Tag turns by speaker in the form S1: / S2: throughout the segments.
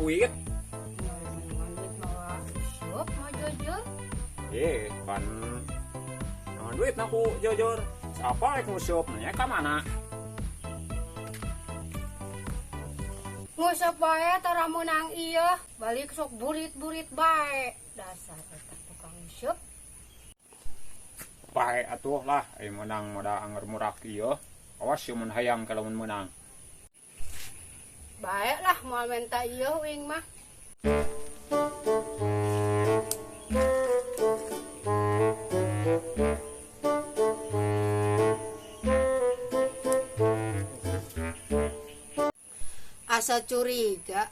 S1: Duit.
S2: Menangan duit mawa useup mawa jojor.
S1: Eh, pan naon duit na ku jojor. Siapa rek nguseup nanya ka mana?
S2: Nguseup bae tara meunang ieu, balik sok burit-burit bae. Dasar eta tukang nguseup.
S1: Bae atuh lah, ai meunang moda anger murak ieu. Awas ieu mun hayang ka lamun meunang.
S2: Bae lah moal menta ieu uing mah. Asa curiga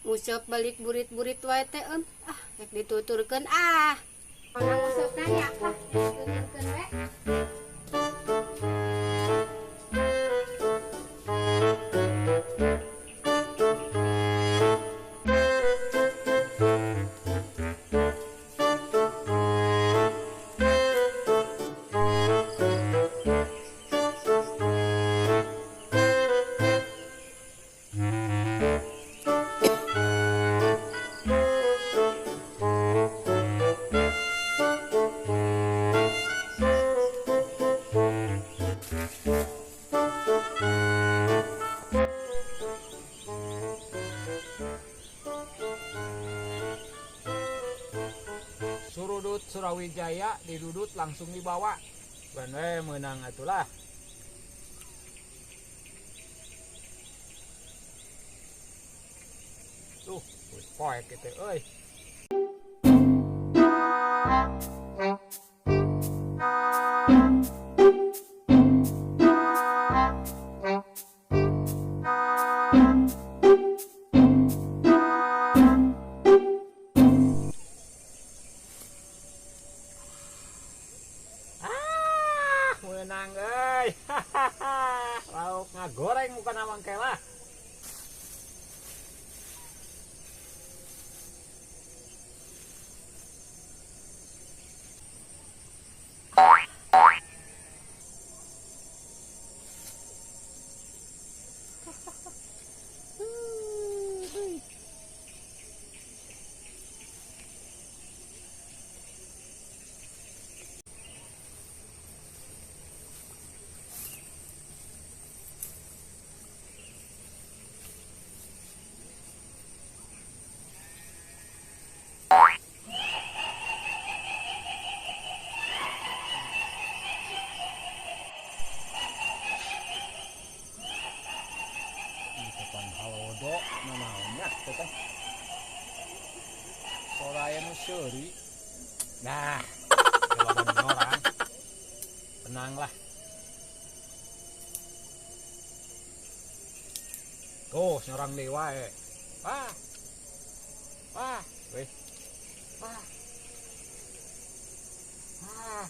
S2: nguseup balik burit-burit wae teh eun. Ah, rek dituturkeun ah. Mana nguseup nanya lah, dituturkeun we.
S1: Surudut Surawijaya didudut langsung dibawa. Ban we meunang atulah. Tuh, geus poek kitu euy. Ah, meunang euy. Lauk ngagoreng bukan amang kelah. Depan halodo nanaonnya teh. Soraya nu seuri. Nah, jawaban orang. Tenanglah. Tuh, nyorang deui wae. Wah. Wah, weh. Wah. Wah.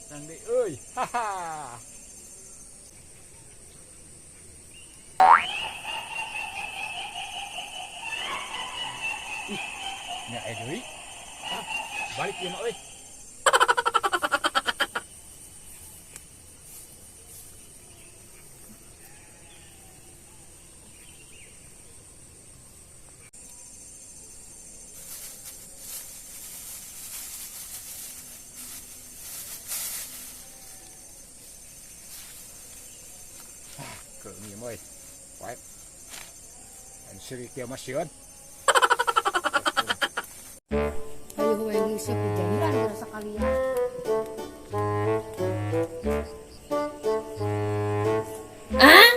S1: Nang deui euy. Haha. Ih, nya aya deui. Ah, balik ieu mah euy. Ah, keung ieu mah euy. Wae. Anu sirik ieu mah sieun.
S2: Ayo we nguseup jahilan geura sakalian. Ah?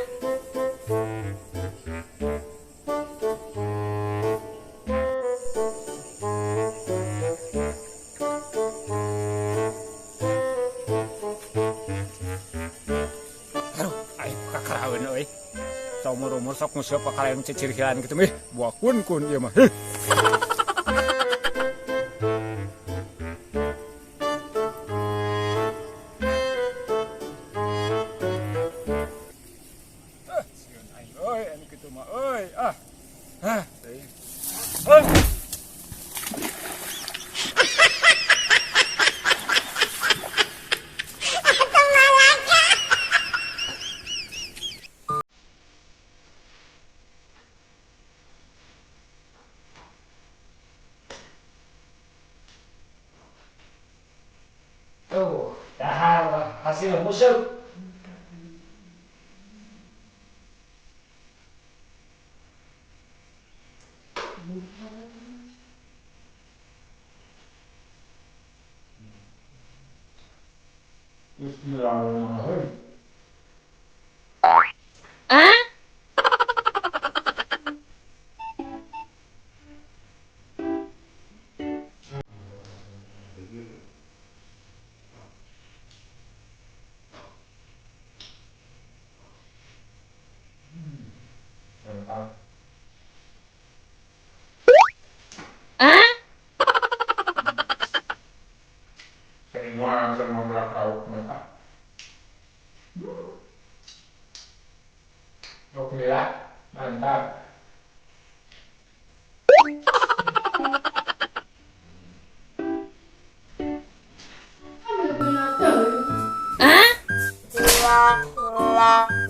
S1: Aduh, aing kakaraeun euy. Saumur-umur sok nguseup kakaraeun cicirihan kitu mih. Buah kun-kun ieu mah. Heh. Ah, sieun aing euy anu kitu mah euy. Ah. Ah, teuing. Ah. Tuh, dahar hasil nguseup. Bismillahirrahmanirrahim. Mantap. Semua semua berapa mereka. Oke ya, mantap.
S2: Bener.